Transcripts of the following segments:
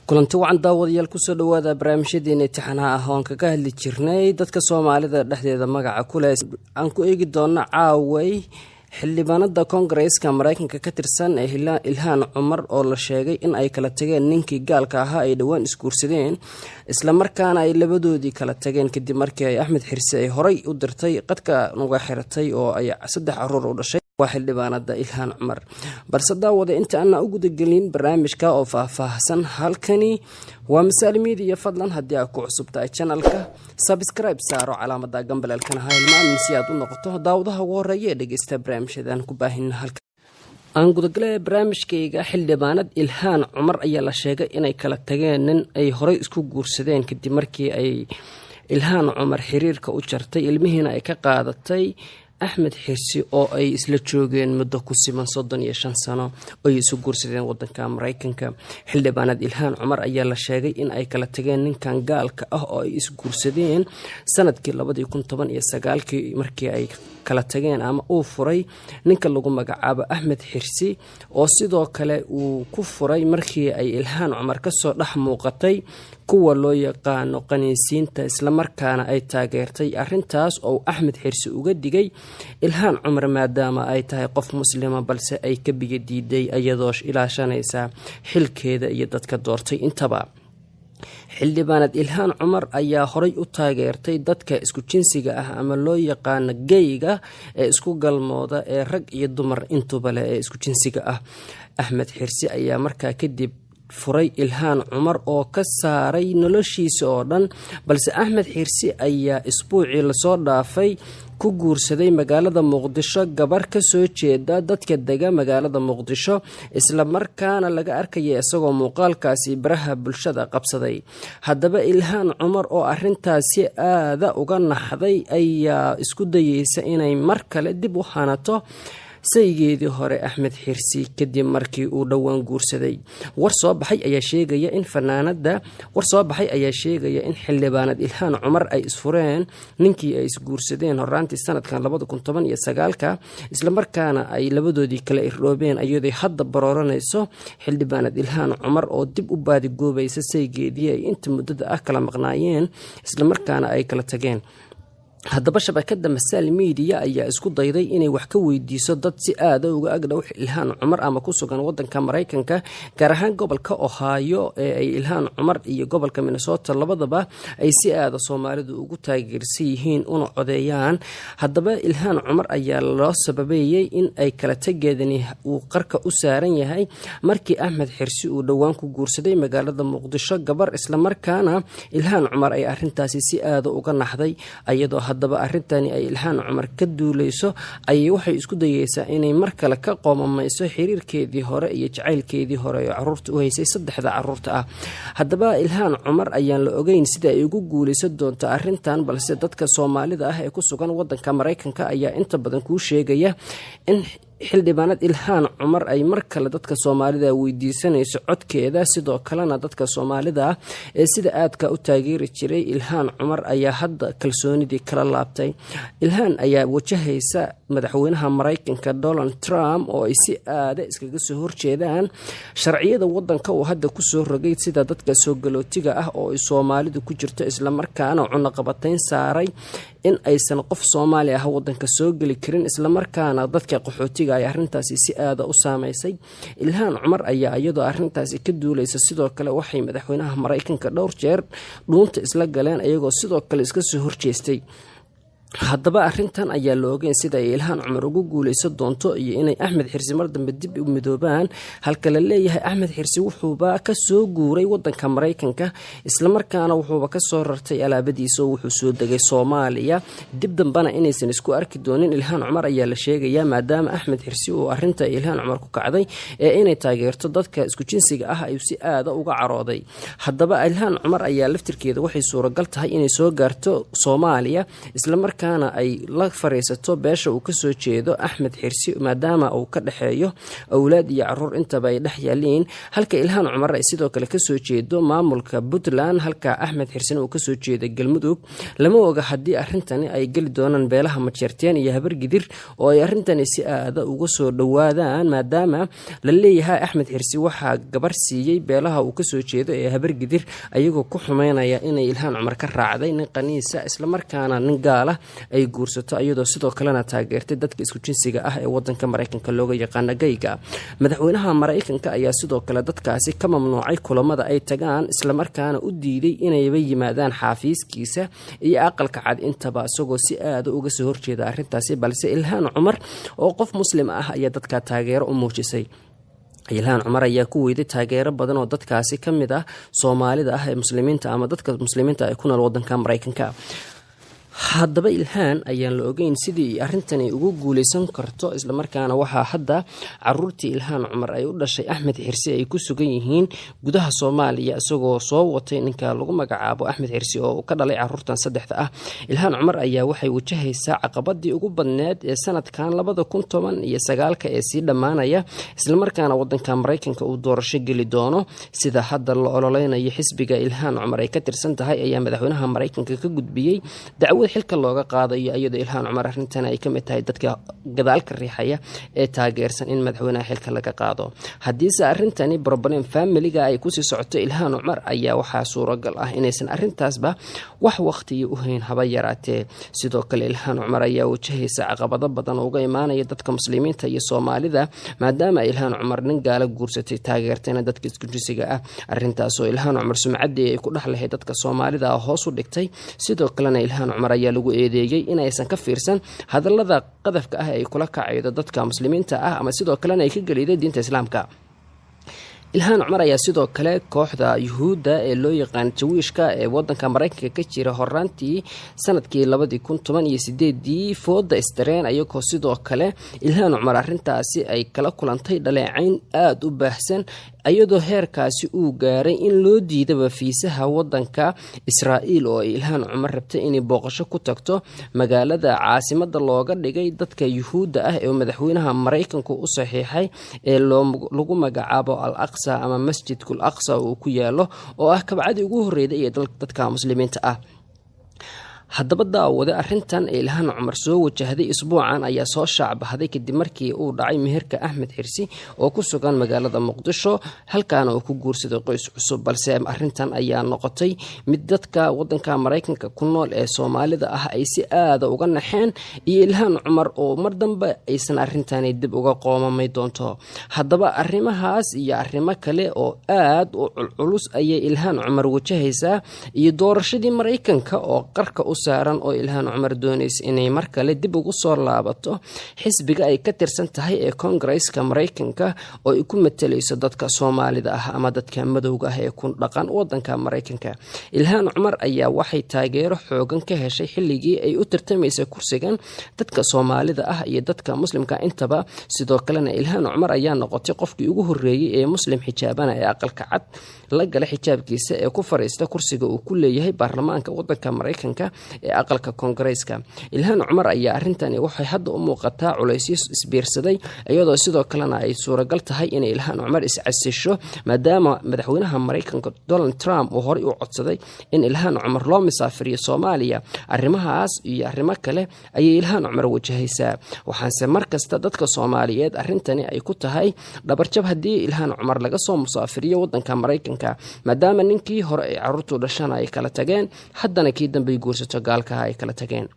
Kulanti wacan, daawadayaal. Kusoo dhawaada barnaamijyadeena imtixaanaha ah oon kaga hadli jirnay dadka Soomaalida dhexdeeda magaca kuleh. Aan ku eegi doono caaway xildhibaanada Koongareeska Mareykanka ka tirsan ee Ilhaan Cumar, oo la sheegay in ay kala tageen ninkii gaalka ahaa ay dhowaan isguursadeen, islamarkaana ay labadoodii kala tageen kadib markii ay Axmed Xirsi ay horay u dirtay, qadka uga xiratay oo ay saddex caruur u dhashay. Waa xildhibaanada Ilhaan Cumar. Balse daawada, inta aana u gudagelin barnaamijka oo faahfaahsan, halkani waa Masaal Media. Fadlan haddii aad ku cusub tahay channelka, subscribe saaro, calaamada gambaleelkana ha hilmaamin, si aad u noqoto daawadaha ugu horeeya ee dhegeysta barnaamijyadan ku baahina. Halka aan gudagala barnaamijkayga, xildhibaanad Ilhaan Cumar ayaa la sheegay inay kala tageen nin ay horay isku guursadeen, kadib markii ay Ilhaan Cumar xiriirka u jartay, ilmihiina ay ka qaadatay Axmed Xirsi oo ay isla joogeen muddo ku siman 35 sano ay isu guursadeen wadanka Mareykanka. Xildhibaanad Ilhaan Cumar ayaa la sheegay in ay kala tageen ninkan gaalka ah oo ay isguursadeen sanadkii 2019-kii, markii ay kala tageen ama uu furay ninka lagu magacaabo Axmed Xirsi, oo sidoo kale uu ku furay markii ay Ilhaan Cumar kasoo dhex muuqatay kuwa loo yaqaano qaniisiinta, islamarkaana ay taageertay arintaas oo Axmed Xirsi uga digay Ilhaan Cumar maadaama ay tahay qof muslima, balse ay ka biga diiday iyadoo ilaashanaysa xilkeeda iyo dadka doortay intaba. Xildhibaanad Ilhaan Cumar ayaa horay u taageertay dadka isku jinsiga ah ama loo yaqaano gayga ee isku galmooda, ee rag iyo dumar intuba leh ee isku jinsiga ah. Axmed Xirsi ayaa markaa kadib furay Ilhaan Cumar oo ka saaray noloshiisa oo dhan, balse Axmed Xirsi ayaa isbuucii lasoo dhaafay ku guursaday magaalada Muqdisho gabar kasoo jeeda dadka dega magaalada Muqdisho, islamarkaana laga arkaya isagoo muuqaalkaasi baraha bulshada qabsaday. Haddaba Ilhaan Cumar oo arintaasi aada uga naxday ayaa isku dayeysa inay mar kale dib u hanato saygeedii hore Axmed Xirsi, kadib markii uu dhowaan guursaday. War soo baxay ayaa sheegaya in fanaanada, war soo baxay ayaa sheegaya in xildhibaanad Ilhaan Cumar ay isfureen ninkii ay isguursadeen horaantii sanadkan 2019-ka, islamarkaana ay labadoodii kala irdhoobeen, iyadoo hadda barooranayso xildhibaanad Ilhaan Cumar oo dib u baadigoobaysa saygeedii ay inta muddada ah kala maqnaayeen, islamarkaana ay kala tageen. Haddaba shabakada Masaal Media ayaa isku dayday inay wax ka weydiiso dad si aada uga agdhow Ilhaan Cumar ama ku sugan wadanka Maraykanka, gaar ahaan gobolka Ohio ee ay Ilhaan Cumar iyo gobolka Minnesota labadaba ay si aada Soomaalidu ugu taageersan yihiin una codeeyaan. Haddaba Ilhaan Cumar ayaa loo sababeeyey in ay kala tageedani uu qarka u saaran yahay markii Axmed Xirsi uu dhowaan ku guursaday magaalada Muqdisho gabar, islamarkaana Ilhaan Cumar ay arintaasi si aada uga naxday. Iyadoo haddaba arrintani ay Ilhaan Cumar ka duuleyso ayay waxay isku dayeysaa inay mar kale ka qoomamayso xiriirkeedii hore iyo jacaylkeedii hore ee caruurta u haysay, saddexda caruurta ah. Haddaba Ilhaan Cumar ayaan la ogeyn sida ay ugu guuleysan doonto arrintan, balse dadka Soomaalida ah ee ku sugan wadanka Maraykanka ayaa inta badan kuu sheegaya in xildhibaanad Ilhaan Cumar ay mar kale dadka Soomaalida weydiisanayso codkeeda. Sidoo kalena dadka Soomaalida ah ee sida aadka u taageeri jiray Ilhaan Cumar ayaa hadda kalsoonidii kala laabtay. Ilhaan ayaa wajahaysa madaxweynaha Maraykanka Donald Trump oo ay si aada iskaga soo horjeedaan sharciyada wadanka uu hadda kusoo rogay, sida dadka soo galootiga ah oo ay Soomaalidu ku jirto, islamarkaana cunaqabatayn saaray in aysan qof Soomaali ah wadanka soo geli karin, islamarkaana dadka qaxootiga ay arrintaasi si aada u saameysay. Ilhaan Cumar ayaa iyadoo arrintaasi ka duuleysa sidoo kale waxay madaxweynaha Maraykanka dhowr jeer dhuunta isla galeen, iyagoo sidoo kale iska soo horjeestay. Haddaba arrintan ayaa la ogeyn sida ay Ilhaan Cumar ugu guuleysan doonto iyo inay Axmed Xirsi mar dambe dib u midoobaan, halka la leeyahay Axmed Xirsi wuxuuba kasoo guuray wadanka Maraykanka, islamarkaana wuxuuba kasoo rartay alaabadiisa oo wuxuu soo degay Soomaaliya. Dib dambena inaysan isku arki doonin Ilhaan Cumar ayaa la sheegayaa, maadaama Axmed Xirsi uu arinta Ilhaan Cumar ku kacday ee inay taageerto dadka isku jinsiga ah ayuu si aada uga carooday. Haddaba Ilhaan Cumar ayaa laftirkeeda waxay suuragal tahay inay soo gaarto Soomaaliya, islamarkaana Islamarkaana ay la fariisato beesha uu kasoo jeedo Axmed Xirsi, maadaama uu ka dhexeeyo awlaad iyo caruur intaba ay dhex yaaliin, halka Ilhaan Cumar ay sidoo kale kasoo jeedo maamulka Puntland, halka Axmed Xirsina uu kasoo jeedo Galmudug. Lama oga haddii arrintani ay geli doonaan beelaha Majeerteen iyo Habargidir oo ay arrintani si aada uga soo dhowaadaan, maadaama la leeyahay Axmed Xirsi waxaa gabar siiyey beelaha uu kasoo jeedo ee Habargidir, ayagoo ku xumeynaya inay Ilhaan Cumar ka raacday nin qaniisa, islamarkaana nin gaala ay guursato, iyadoo sidoo kalena taageertay dadka isku jinsiga ah ee wadanka Mareykanka looga yaqaana gayga. Madaxweynaha Mareykanka ayaa sidoo kale dadkaasi ka mamnuucay kulamada ay tagaan, islamarkaana u diiday inayba yimaadaan xaafiiskiisa iyo Aqalka Cad intaba, isagoo si aada uga soo horjeeda arrintaasi. Balse Ilhaan Cumar oo qof Muslim ah ayaa dadka taageero u muujisay. Ilhaan Cumar ayaa ku weyday taageero badan oo dadkaasi ka mid ah Soomaalida ah ee Muslimiinta ama dadka Muslimiinta ee ku nool wadanka Mareykanka. Haddaba Ilhaan ayaan la ogeyn sidii arrintani ugu guuleysan karto, islamarkaana waxaa hadda caruurtii Ilhaan Cumar ay u dhashay Axmed Xirsi ay ku sugan yihiin gudaha Soomaaliya, isagoo soo watay ninka lagu magacaabo Axmed Xirsi oo ka dhalay caruurtan saddexda ah. Ilhaan Cumar ayaa waxay wajahaysaa caqabadii ugu badneed ee sanadkan 2019-ka ee sii dhammaanaya, islamarkaana wadanka Mareykanka uu doorasho geli doono. Sida hadda la ololeynayo, xisbiga Ilhaan Cumar ay ka tirsan tahay ayaa madaxweynaha Mareykanka ka gudbiyey dacwad xilka looga qaadayo, iyadoo Ilhaan Cumar arrintan ay kamid tahay dadka gadaalka riixaya ee taageersan in madaxweynaha xilka laga qaado. Haddiise arrintani problem familiga ay kusii socoto Ilhaan Cumar ayaa waxaa suuragal ah inaysan arrintaasba wax waqtiya u hayn haba yaraatee. Sidoo kale Ilhaan Cumar ayaa wajahaysa caqabado badan oo uga imaanaya dadka Muslimiinta iyo Soomaalida, maadaama Ilhaan Cumar nin gaala guursatay, taageertayna dadka isku jinsiga ah, arrintaasoo Ilhaan Cumar sumcaddii ay ku dhex lahayd dadka Soomaalida ah hoos u dhigtay. Sidoo kalena Ilhaan Cumar ayaa lagu eedeeyey inaysan ka fiirsan hadallada qadafka ah ay kula kacaydo dadka Muslimiinta ah, ama sidoo kalena ay ka geliday diinta Islaamka. Ilhaan Cumar ayaa sidoo kale kooxda Yuhuudda ee loo yaqaan Jawishka ee wadanka Mareykanka ka jira horaantii sanadkii 2018-dii fooda istareen, ayagoo sidoo kale Ilhaan Cumar arrintaasi ay kala kulantay dhaleecayn aada u baahsan, iyadoo heerkaasi uu gaaray in loo diidaba fiisaha wadanka Israa'iil oo ay Ilhaan Cumar rabtay inay booqasho ku tagto magaalada caasimada looga dhigay dadka Yuhuudda ah ee madaxweynaha Mareykanku u saxiixay ee lagu magacaabo Al Aqsa ama Masjidkul Aqsa uu ku yaalo, oo ah kabcadii ugu horreyday ee dadka Muslimiinta ah. Haddaba daawade, arrintan ee Ilhaan Cumar soo wajahday isbuucan ayaa soo shaacbahday kadib markii uu dhacay meherka Axmed Xirsi oo ku sugan magaalada Muqdisho, halkaana uu ku guursaday qoys cusub. Balse arrintan ayaa noqotay mid dadka wadanka Mareykanka ku nool ee Soomaalida ah ay si aada uga naxeen, iyo Ilhaan Cumar oo mar dambe aysan arrintani dib uga qoomamay doonto. Haddaba arrimahaas iyo arrimo kale oo aad u culculus ayay Ilhaan Cumar wajahaysaa, iyo doorashadii Mareykanka oo qarka u saaran, oo Ilhaan Cumar doonaysa inay mar kale dib ugu soo laabato xisbiga ay ka tirsan tahay ee Koongareeska Mareykanka, oo ay ku matalayso dadka Soomaalida ah ama dadka madowga ah ee ku dhaqan wadanka Mareykanka. Ilhaan Cumar ayaa waxay taageero xoogan ka heshay xilligii ay u tartamaysay kursigan dadka Soomaalida ah iyo dadka Muslimka intaba. Sidoo kalena Ilhaan Cumar ayaa noqotay qofkii ugu horreeyey ee Muslim xijaabana ee Aqalka Cad la gala xijaabkiisa ee ku fariista kursiga uu ku leeyahay baarlamaanka wadanka Mareykanka ee aqalka Koongareeska. Ilhaan Cumar ayaa arrintani waxay hadda u muuqataa culaysyo isbiirsaday, iyadoo sidoo kalena ay suuragal tahay inay Ilhaan Cumar iscasisho, maadaama madaxweynaha Mareykanka Donald Trump uu horey u codsaday in Ilhaan Cumar loo misaafiriyo Soomaaliya. Arrimahaas iyo arrimo kale ayay Ilhaan Cumar wajahaysaa, waxaanse markasta dadka Soomaaliyeed arrintani ay ku tahay dhabarjab haddii Ilhaan Cumar laga soo musaafiriyo wadanka Mareykanka, maadaama ninkii hore ay caruurtu dhashana ay kala tageen, haddana kii dambey guursato gaalkaha ay kala tageen.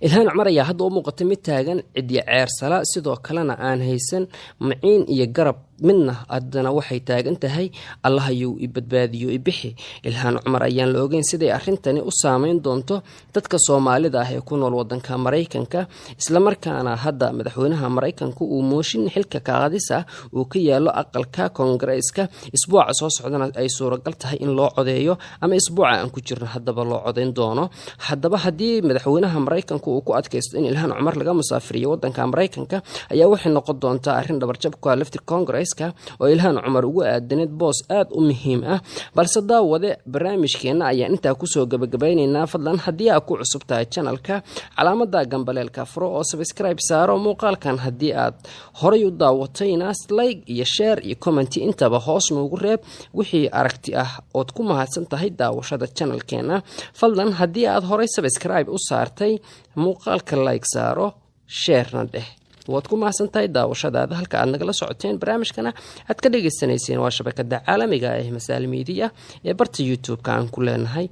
Ilhaan Cumar ayaa hadda u muuqatay mid taagan cidyo ceersala, sidoo kalena aan haysan maciin iyo garab midna. Haddana waxay taagan tahay "Allahayou i badbaadiyo, i bixi." Ilhaan Cumar ayaan la ogeyn siday arrintani u saameyn doonto dadka Soomaalida ah ee ku nool wadanka Maraykanka, islamarkaana hadda madaxweynaha Maraykanka uu mooshin xilka kaadisa uu ka yaalo aqalka Koongareeska. Isbuuca soo socdana ay suuragal tahay in loo codeeyo, ama isbuuca aan ku jirno haddaba loo codeyn doono. Haddaba haddii madaxweynaha Maraykanka uu ku adkaysto in Ilhaan Cumar laga musaafiriyo wadanka Maraykanka ayaa waxay noqon doontaa arrin dhabarjab ku ah laftir Congress. Koongareeska oo Ilhaan Cumar ugu aadaneed boos aada u muhiim ah. Balse daawade, barnaamijkeenna ayaan intaa kusoo gabagabaynaynaa. Fadlan, haddii aad ku cusub tahay channelka, calaamada gambaleelka furo oo subscribe saaro. Muuqaalkan haddii aad horay u daawatayna, like iyo share iyo comment intaba hoos noogu reeb wixii aragti ah. Ood ku mahadsan tahay daawashada channelkeena. Fadlan, haddii aad horay subscribe u saartay, muuqaalka like saaro, sharena dheh. Waad ku mahadsan tahay daawashadaada. Halka aad nagala socoteen barnaamijkana aad ka dhagaysanayseen waa shabakada caalamiga ah Masaal Media ee barta YouTube-ka aan ku leenahay.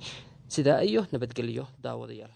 Sidaa iyo nabadgelyo, daawadayaal.